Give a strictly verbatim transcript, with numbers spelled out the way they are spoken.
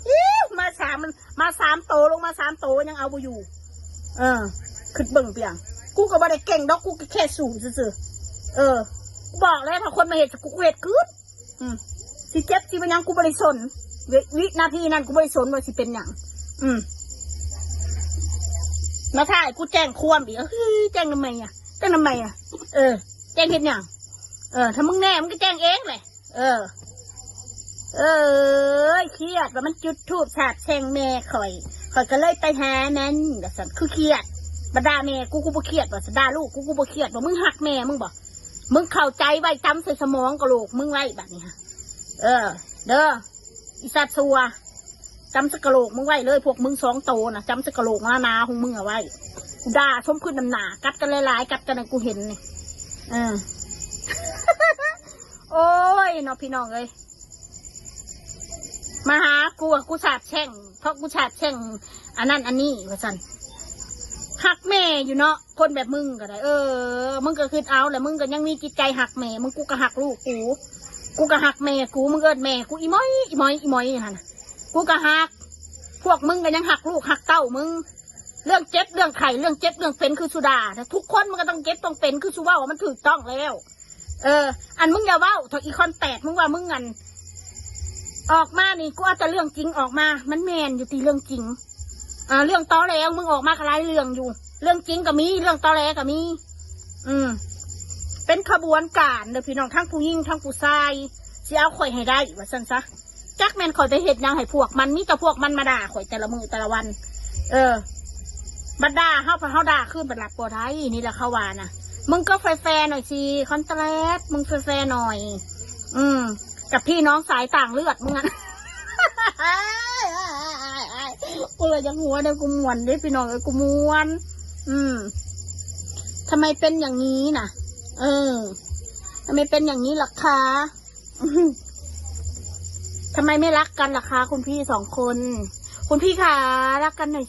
อิ๊วมาสามมาสามโตลงมาสามโตยังเอาบ่อยู่ เออ คิดเบิ่งเปียง กูก็บ่ได้เก่งดอก กูก็แค่สู้ซื่อๆ เออ บอกแล้วถ้าคนมาเฮ็ดกูเฮ็ดคืน อืม สิเจ็บสิเป็นหยังกูบ่ได้สน วิวินาทีนั้นกูบ่ได้สนว่าสิเป็นหยัง อืม มาถ่ายกูแจ้งความอีก เฮ้ย แจ้งทำไมอะ แจ้งทำไมอะ เออ แจ้งเฮ็ดหยัง เออ ถ้ามึงแน่มึงก็แจ้งเองแหละ เออ เอ้ย เครียดว่ามันจุดธูปสาปแช่งแม่ข่อย ข่อยก็เลยไปหามัน ว่าซั่น คือเครียด บ่ด่าแม่กู กูบ่เครียด ว่าซั่น ด่าลูกกู กูบ่เครียด ว่ามึงฮักแม่มึงบ่ มึงเข้าใจไว้ จำใส่สมองกะโหลกมึงไว้บัดนี้ฮะ เออ เด้อ อีสัตว์ซัว จำใส่กะโหลกมึงไว้เลย พวกมึงสองโตนะ จำใส่กะโหลกหนาๆของมึงเอาไว้ ด่าสมขึ้นน้ำหนา กัดกันหลายๆ กัดกันนะ กูเห็นนี่ เออ โอ้ยเนาะพี่น้องเอ้ย มาหากูอะ กูสาปแช่ง เพราะกูสาปแช่ง อันนั้นอันนี้ ว่าซั่น ฮักแม่อยู่เนาะ คนแบบมึงก็ได้ เออ มึงก็คิดเอาแหละ มึงก็ยังมีจิตใจฮักแม่ มึง กูก็ฮักลูกกู กูก็ฮักแม่กู มึงเอิ้นแม่กูอีหมอย อีหมอย อีหมอยอยู่หั่นน่ะ กูก็ฮัก พวกมึงก็ยังฮักลูกฮักเต้ามึง เรื่องเจ็บเรื่องไข้ เรื่องเจ็บเรื่องเป็นคือสุดา ทุกคนมันก็ต้องเจ็บต้องเป็นคือสุเว้า มันถูกต้องแล้ว เออ อันมึงอย่าเว้าเถอะ อีคอนแปด มึงว่ามึงอัน ออกมานี่ กูเอาแต่เรื่องจริงออกมา มันแม่นอยู่ติเรื่องจริง อ่า เรื่องตอแหลมึงออกมาก็หลายเรื่องอยู่ เรื่องจริงก็มี เรื่องตอแหลก็มี อืม เป็นขบวนการเด้อพี่น้อง ทั้งผู้หญิงทั้งผู้ชาย สิเอาข่อยให้ได้ ว่าซั่นซะ จักแม่นข่อยไปเฮ็ดหยังให้พวกมัน มีแต่พวกมันมาด่าข่อยแต่ละมื้อแต่ละวัน เออ บัดด่าเฮา พอเฮาด่าคืนบัดรับบ่ได้ นี่แหละเขาว่านะ มึงก็แฟร์ๆหน่อยสิ คอนแทรค มึงแฟร์ๆหน่อย อืม กับพี่น้องสายต่างเลือดมึงอะ กูเลยยังหัวเด้อ กูม่วนเด้อพี่น้องเอ้ย กูม่วน อืม ทำไมเป็นอย่างนี้น่ะ เออ ทำไมเป็นอย่างนี้ล่ะคะ ทำไมไม่รักกันล่ะคะ คุณพี่สองคน คุณพี่คะ รักกันหน่อยสิ